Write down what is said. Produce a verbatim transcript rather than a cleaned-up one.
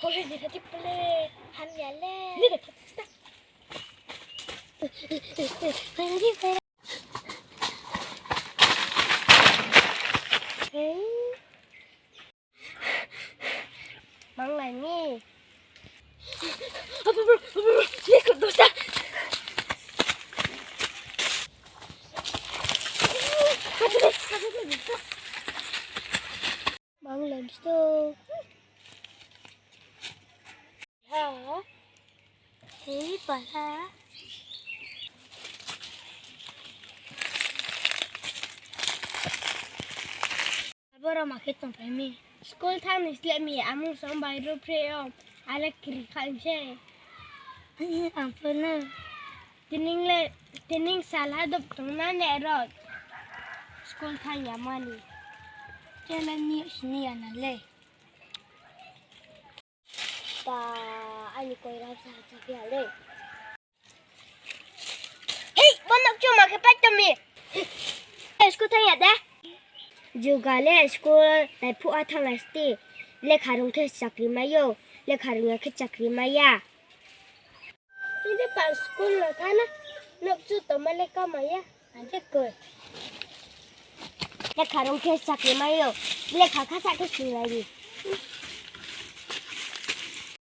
Pore ni kati pole, hamya le. Ni kati sta. Phaina di, phaina. Hey. Manglai ni. Apa bro, apa bro, ni kau dosa. Manglai ni sto. Ha. Hei, pala. Abo rao ma khe tongphai mi. School thanng ni sleh mi, amung song bai ruh phre yo. Ale kri kha se. Ang pho no. Tining le, tining sal ha dop tong na ne rao. School thanng ya mani. Chela ni sini ya na le. Ba, aini koira sa, sa phi ha le. Hei, bo nokchu ma khe pai tong mi. School thanng ya de. Juga le school naiphuh a thannglai sti. Lekha rung khe chakri mai ou, lekha rung ya khe chakri mai ya. Tini pan school no thana, nokchu tongma le kama ya. Ante koi. Lekha rung khe chakri mai ou, lekha khasa khe singlai di.